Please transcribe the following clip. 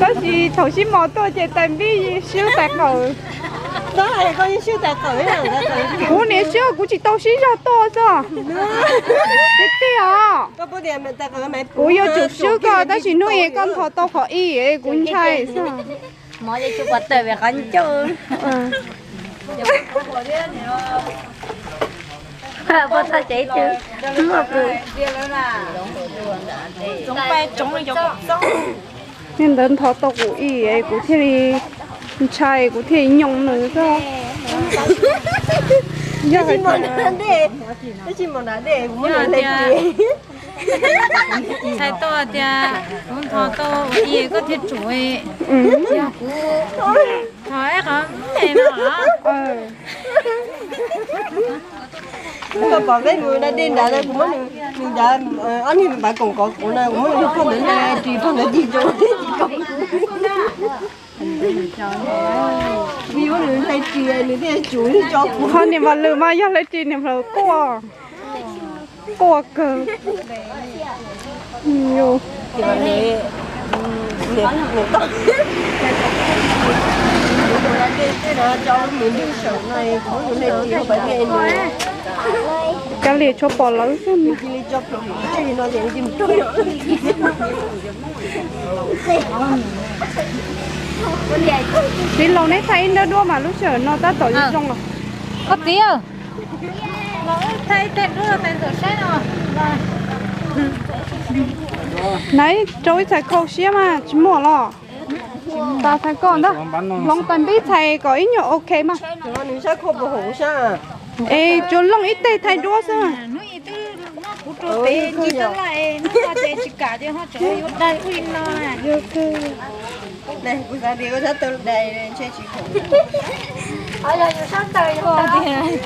Tab sis thaum sib mos tuaj ces tais npib swb tais qawm. Kuv niam swb kuv tsis tau sib zog tuaj xwb. Tiag tiag os. Kuv yuav tsum swb koj tab sis hnub ib koj ntho tau qhov ib kuv ntshai xwb. Niag ntawd ntho tau kuv ib kuv thiaj li ntshai kuv thiaj li nyoos nws xwb. Yog hais tias, yog hais tias txhais tau tias kuv ntho tau ib koj thiaj tsum, yog kuv ntho ib qhov me no los. Koj pom peb mus da dej nrad na, kuv muab nws, nws nrad ob niag npav koom kov kuv na, kuv muab nws phoj ntawd ris phoj ntawd ris rau, ris rau kuv. Muab nws hlais ris nws thiaj tsum tso kuv. Qhov niam Vam Lwm mas yog hlais ris niam Vam Lwm quaj, quaj kawg. Kav liam tshuav pom lawv xwb. Txiv laus, neb thaij ib nrab duab mas lub sij hawm no tab tom zoo zoo os. Koj txiv, naiv rau ib txhais khau siab mas tsis muaj los. Tas txhais koj ntag, hloov tais npib txhais kom ib nyuag ok mas. Es tsuas looj ib teg thaij duab xwb.